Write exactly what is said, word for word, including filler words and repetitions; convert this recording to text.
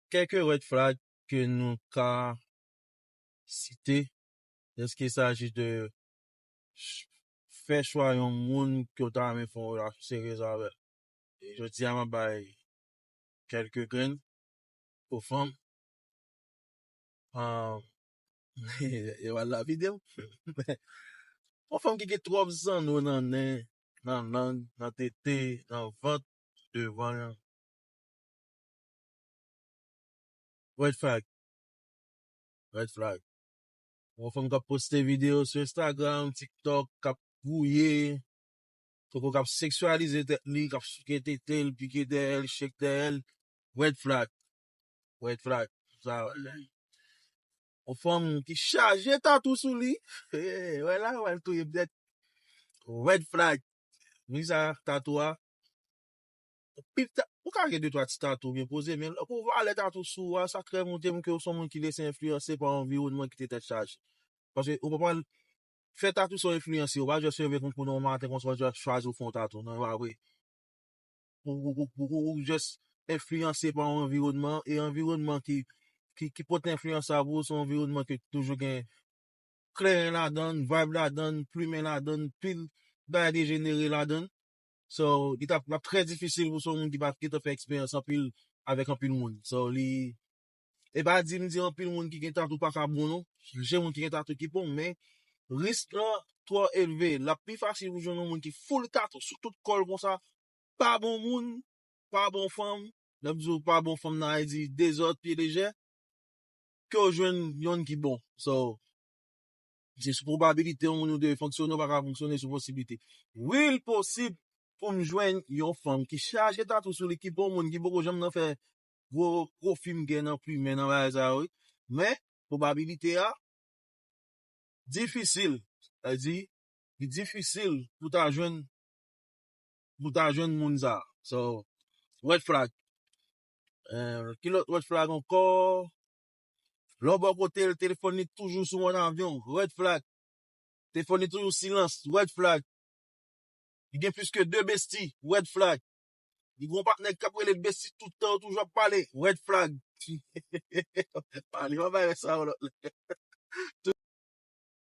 Kèlke red flag ke nou ka site, lèske saji de ch- fè chwa yon moun ke w ta renmen fè yon relasyon seryez avè l. E jodi a, m ap bay kèlke grenn pou fanm. Ah, e wè la videyo. Yon fanm ki gen twòp zanno nan nen, nan lang, nan tete, nan vant, devan l. Red flag. Red flag. Yon fanm k ap poste videyo sou Instagram, TikTok, k ap gouye, poko k ap seksyalize tèt li, k ap souke tete l, pike dèyè l, shake dèyè l. Red flag. Red flag. Sa, yon fanm ki chaje tatou sou li. Wè la, wè l touye m nèt. Red flag. Wi sa, tatou a. Pi ta- ou ka gen de twa ti tatou byen poze, men lè ou valè tatou sou ou a, sa trè montre m ke ou se yon moun ki lese enfliyanse pa anviwònman ki te tèt chaje. Paske ou pa pral fè tatou san enfliyanse, ou pa jis leve konkou nan yon maten konsa, ou jis chwazi ou fè yon tatou. Non, e pa vre. Ou, ou, ou, ou, ou jis enfliyanse pa yon anviwònman, e anviwònman ki, ki, ki pote enfliyans sa pou ou, se yon anviwònman ki toujou gen kleren ladan l, vibe ladan l, plimen ladan l, pil bagay dejenere ladan l. So, li t ap, l ap trè difisil pou se yon moun ki pa gentan fè eksperyans anpil avèk anpil moun. So, li, e pa di m di anpil moun ki gen tatou pa ka bon non. Gen moun ki gen tatou ki bon, men risk lan twò elve. L ap pi fasil pou jwenn yon moun ki full tatou sou tout kò l konsa, pa bon moun, pa bon fanm. Lè m di w pa bon fanm nan, e di dezòd, pye lejè, ke w jwenn yonn ki bon. So, se sou pwobabilite yon moun ou dwe fonksyone, ou pa ka fonksyone sou posiblite. Wi, l posib pou m jwenn yon fanm ki chaje tatou sou li, ki bon moun, ki poko janm nan fè gwo, gwo fim gen nan plimen nan bagay sa yo, wi. Men, pwobabilite a difisil. Sa di, li difisil pou ta jwenn, pou ta jwenn moun sa. So, red flag. Eh, ki lòt red flag ankò? Lè w bò kote l, telefòn li toujou sou mòd avyon. Red flag. Telefòn li toujou silans. Red flag. Li gen plis ke de besti. Red flag. Li gen yon patnè k ap rele l besti tout tan, yo toujou ap pale. Red flag. Pale, w ap bay sa yon lòt lè.